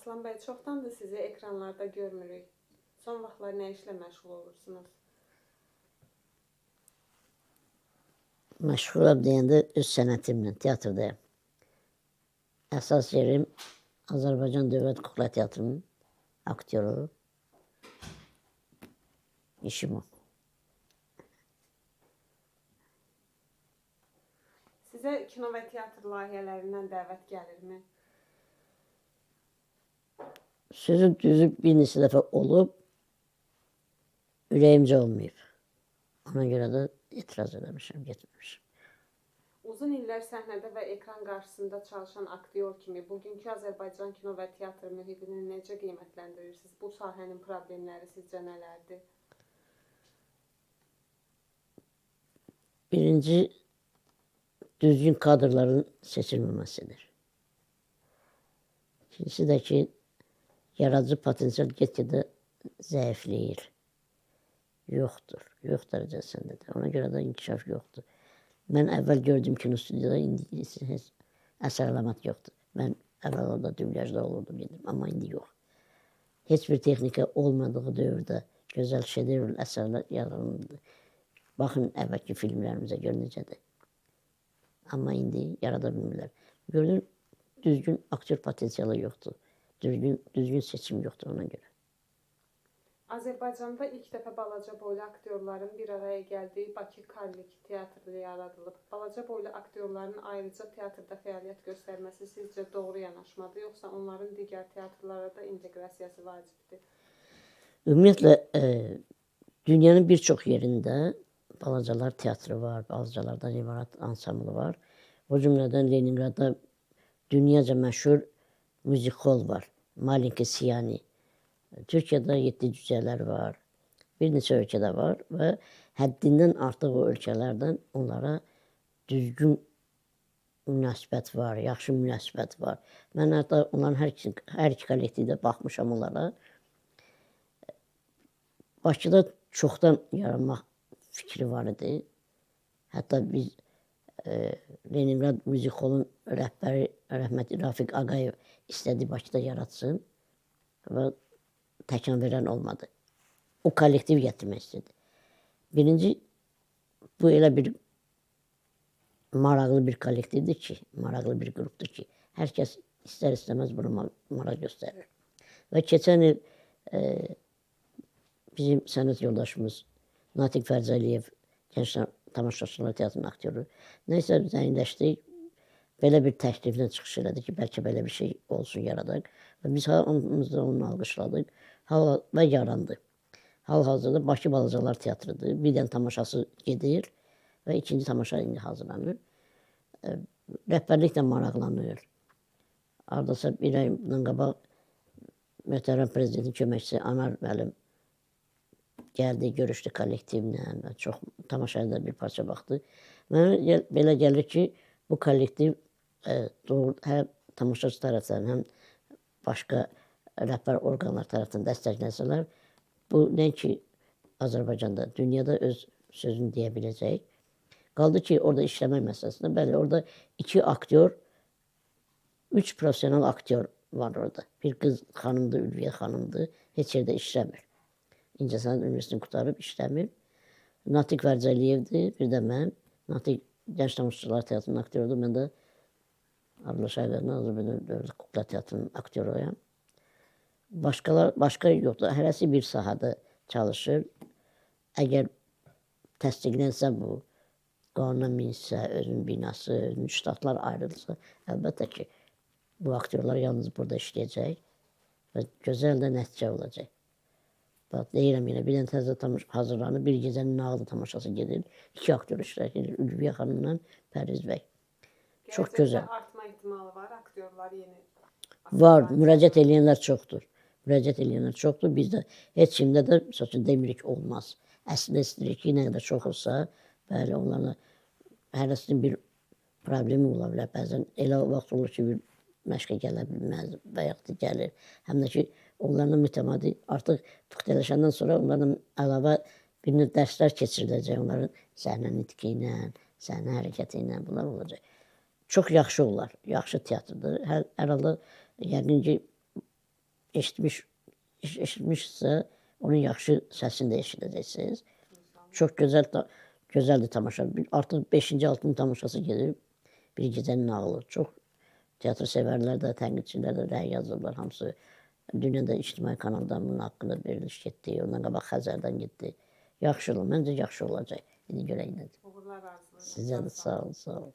Aslan bəy, çoxdandır sizi ekranlarda görmürük. Son vaxtlar nə işlə məşğul olursunuz? Məşğulam deyəndə öz sənətimlə, teatrdayam. Əsas yerim Azərbaycan Dövlət Kukla Teatrının aktyoru. İşim o. Sizə kino və teatr layihələrindən dəvət gəlirmi? Sözün düzü bir neçə dəfə olub, ürəyimcə olmayıb. Ona görə də etiraz eləmişəm, getməmişəm. Uzun illər səhnədə və ekran qarşısında çalışan aktyor kimi bugünkü Azərbaycan kino və teatr mühitini necə qiymətləndirirsiniz? Bu sahənin problemləri sizcə nələrdir? Birinci, düzgün kadrların seçilməməsidir. İkincisi də ki, yaradıcı potensial get-gedə zəifləyir. Yoxdur, yox dərəcəsindədir. Ona görə də inkişaf yoxdur. Mən əvvəl gördüyüm kino studiyada indi heç əsər əlamət yoxdur. Mən əvvəl orada dublyajda olurdum, gedirdim, amma indi yox. Heç bir texnika olmadığı dövrdə gözəl şedevr əsərlər yaranırdı. Baxın əvvəlki filmlərimizə gör necədir. Amma indi yarada bilmirlər. Görünür, düzgün aktyor potensialı yoxdur. Düzgün seçim yoxdur ona görə. Azərbaycanda ilk dəfə balaca boylu aktyorların bir araya gəldiyi Bakı Karlik teatrı yaradılıb. Balaca boylu aktyorların ayrıca teatrda fəaliyyət göstərməsi sizcə doğru yanaşmadır, yoxsa onların digər teatrlara da inteqrasiyası vacibdir? Ümumiyyətlə, dünyanın bir çox yerində balacalar teatrı var, balacalardan ibarət ansamblı var. O cümlədən Leningradda dünyaca məşhur müzik-hol var, Malinki Siyani. Türkiyədə 7 cücələr var, bir neçə ölkədə var və həddindən artıq o ölkələrdən onlara düzgün münasibət var, yaxşı münasibət var. Mən hətta onların hər iki kollektivdə baxmışam onlara. Bakıda çoxdan yaranmaq fikri var idi. Hətta biz Leningrad müzik-holun rəhbəri rəhmətli Rafiq Ağayev istədi Bakıda yaratsın və təkan verən olmadı. O kollektiv gətirmək istədi. Birinci, bu elə bir maraqlı bir kollektivdir ki, maraqlı bir qrupdur ki, hər kəs istər-istəməz buna maraq göstərir. Və keçən il bizim sənət yoldaşımız Natiq Fərzəliyev, Gənc Tamaşaçılar Teatrının aktyoru, nəysə zəngləşdik, belə bir təkliflə çıxış elədi ki, bəlkə belə bir şey olsun, yaradaq. Və biz hamımız da onu alqışladıq və yarandı. Hal-hazırda Bakı Balacalar Teatrıdır. Bir dənə tamaşası gedir və ikinci tamaşa indi hazırlanır. Rəhbərlik də maraqlanır. Hardasa bir ay bundan qabaq möhtərəm prezidentin köməkçisi Anar müəllim gəldi, görüşdü kollektivlə və çox tamaşaya da bir parça baxdı. Mənə belə gəlir ki, bu kollektiv doğru, həm tamaşaçı tərəfdən, həm başqa rəhbər orqanlar tərəfindən dəstəklənsələr, bu nəinki Azərbaycanda, dünyada öz sözünü deyə biləcək. Qaldı ki, orada işləmək məsələsində, bəli, orada 2 aktyor, 3 profesional aktyor var orada. Bir qız xanımdır, Ülviyə xanımdır, heç yerdə işləmir. İncəsənət Universitetini qurtarıb işləmir. Natiq Fərzəliyevdir, bir də mən. Natiq Gənc Tamaşaçılar Teatrının aktyorudur, mən də Abdullah Şahiqənin Azərbaycan Dövlət Kukla Teatrının aktyoruyam. Başqa yoxdur. Hərəsi bir sahədə çalışır. Əgər təsdiqlənsə bu, qanuna minsə, özünün binası, özünün ştatlar ayrılsa, əlbəttə ki, bu aktyorlar yalnız burada işləyəcək və gözəl də nəticə olacaq. Bax, deyirəm yenə, bir dənə təzə tamaşa hazırlanır, bir gecənin nağılı tamaşası gedir, 2 aktyor iştirak edir, Ülviyə xanımla Pərviz bəy. Çox gözəl. Artma ehtimalı var, aktyorlar yeni. Var, müraciət eləyənlər çoxdur. Müraciət eləyənlər çoxdur. Biz də heç kimdə də, məsəl üçün, demirik olmaz. Əslində istəyirik ki, nə qədər çox olsa, bəli, onlarla hərəsinin bir problemi ola bilər. Bəzən elə vaxt olur ki, bir məşqə gələ bilməz və yaxud da gəlir. Həm də ki, onlarla mütəmadi artıq puxtələşəndən sonra onlarla əlavə bir növ dərslər keçiriləcək. Onların səhnə nitqi ilə, səhnə hərəkəti ilə bunlar olacaq. Çox yaxşı olar, yaxşı teatrdır. Hər halda yəqin ki, eşitmiş eşitmişsə, onun yaxşı səsini də eşidəcəksiniz. Çox gözəl gözəldir tamaşa. Artıq 5-ci, 6-cı tamaşası gedir. Bir gecənin nağılı. Çox teatr sevərlər də, tənqidçilər də rəy yazırlar hamısı. Dünən də ictimai kanaldan bunun haqqında veriliş getdi. Ondan qabaq Xəzərdən getdi. Yaxşı olur. Məncə yaxşı olacaq. İndi görək nədir. Uğurlar arzulayıram. Sizə də sağ olun, sağ olun.